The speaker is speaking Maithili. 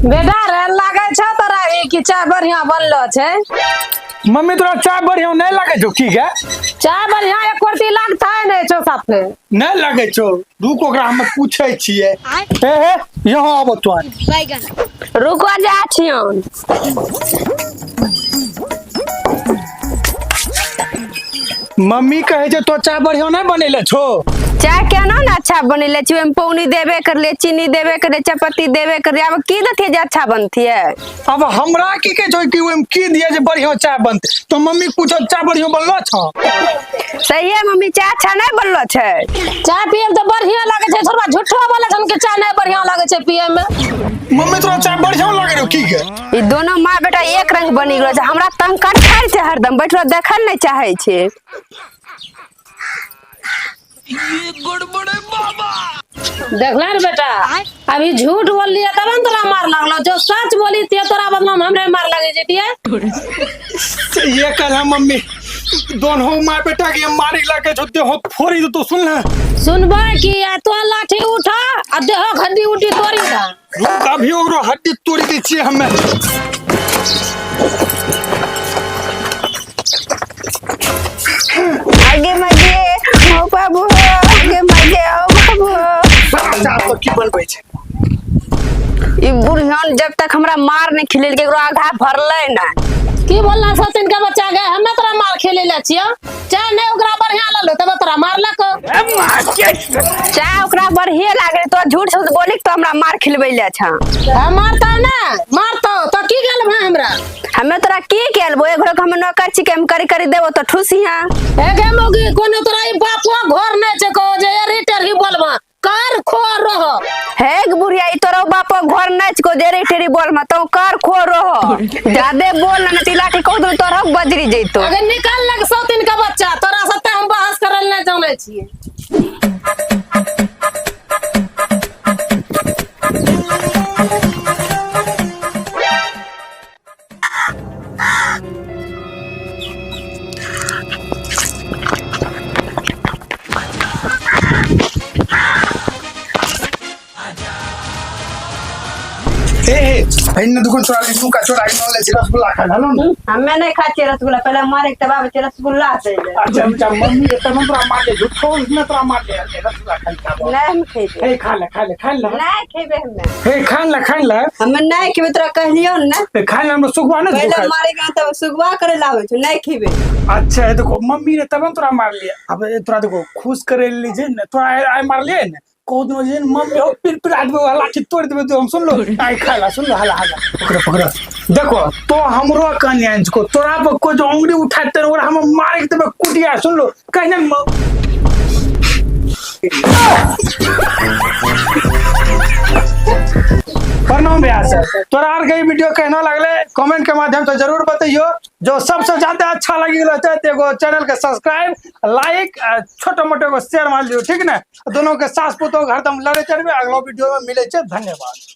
बेटा रे, लागै छौ तोरा ई कि चाय बढ़िया बनलो छै? मम्मी, तोरा चाय बढ़िया नहीं लागे छौ की गे? चाय बढ़िया एक रत्ती लागता है नहीं छौ साफे। नहीं लागे छौ? रुक, ओकरा हम पूछे छियै। हे हे, यहाँ आबो तो। रुको, जा छियौन। मम्मी कहे छै तो चाय बढ़िया नहीं बनेले छो। चाय केना ने अच्छा बनेले छी? ओहिमे पौनी देबे करले, चीनी देबे करले, चायपत्ती देबे करले, आब की देथिए जे अच्छा बनतिए? अब हमरा की कहे छो कि ओहिमे की दिया जे बढ़िया चाय बनते? तो मम्मी के पूछो, चाय बढ़िया बनलो छो? सही है मम्मी, चाय अच्छा नहीं बनलो छै। चाय पिए में तो बढ़िया लागे छै, थोड़ा झूठो बोले छन कि चाय नहीं बढ़िया लागे छै पिए में। मम्मी, तोरा चाय बढ़िया लागे रहो की गे? ई दोनों माँ बेटा एक रंग बनी गेलो छै। हमरा तंग कर छै, हरदम बैठलो देखल नहीं चाहे छै। देखला रे बेटा, अभी झूठ बोललिए तब ने तोरा मार लागलो। जो सच बोली ते तोरा बदला में हमरे मार लगे जतिए। ये कल हम मम्मी दोनों माँ बेटा के मारे लगे छो, देहो फोड़ी दे तो। सुन ले। सुनबै कि आ तो लाठी उठा आ देहो हड्डी उड्डी तोड़ी दा। रुक, अभी ओकरो हड्डी तोड़ी दै छियै हमे। आगे मगे ओ बाबू, आगे मगे ओ बाबू। बच्चा तो की बनबै छै? ई बुढ़ियन जब तक हमरा मार नहीं खिलेलकै, एकरो आधा भरलै ना। की बोलना सतीन के बच्चा के? हमे तोरा मार खेले ले छियो। चाय नहीं ओकरा बढ़िया लगलो तब तोरा मारलक। चाय ओकरा बढ़िए लागलै, तो झूठ से बोली तो हमरा मार खिलबै ले छा। हम मारतौ ना, मारतौ तो की गेल भाई हमरा? हमे तोरा की केलबो? एक घर हम नौकर छी के हम करी करी देबो तो ठुसिया। ए गे मौगी, कोनो तोरा ई बापो घर नहीं छै को जे एरी टेढ़ी बोलबा? कर खो रह। हे गे बुढ़िया, ई तोरो बापो घर नहीं छको जे रे टेढ़ी बोल म तो कर खो रह। जादे बोल ना त लाठी कहू तो तोरो बजरी जइतो। अगर निकाल लग सौतीन के बच्चा, तोरा से हम बहस करल नहीं जानै छियै। हे हे, एने दुकान चोरा ले, नुका चोरा के ले छै रसगुल्ला खा लो ने। हमे नहीं खाइ छियै रसगुल्ला। पहले मारे के तब आबै छै रसगुल्ला दै ले। अच्छा अच्छा, मम्मी के तब तोरा मार ले, झूठो ने तोरा मार ले, रसगुल्ला खा ले। नहीं हम खेबै। हे, खा ले, खा ले, खा ले। नहीं खेबै हमे। हे, खा ले, खा ले। हमे नहीं खेबै, तोरा कहलियौ ने। हे, खा ले, हमरा सुखबा ने। पहले मारे के तब सुगवा करे लाबै छौ। नहीं खेबै। अच्छा, ये देखो, मम्मी ने तब तोरा मार लिया। अब ये तोरा देखो खुश करे ली जे ने तोरा आइ आइ मार लिए ने, कहू दिनो जे मम्मी हो फिर फिर आदमी वाला लाठी तोड़ देबे तो हम। सुन लो, आई खा ला, सुन लो, हाला हाला, पकड़ो पकड़ो। देखो तो हमरो कन्या को तोरा पर को जो उंगली उठाते ओकरा हम मारे के देबे कुटिया। सुन लो, कहीं ना। प्रणाम भैया सर, तोरा आर के वीडियो केहनो लगले, कमेंट के माध्यम से जरूर बतैयो। जो सबसे ज्यादा अच्छा लगी गेलो तो एगो चैनल के सब्सक्राइब, लाइक, छोटो मोटो एगो शेयर मार लियो, ठीक ने? दोनों के सास पुतोह हरदम लड़े चढ़बे। अगलो वीडियो में मिले छे, धन्यवाद।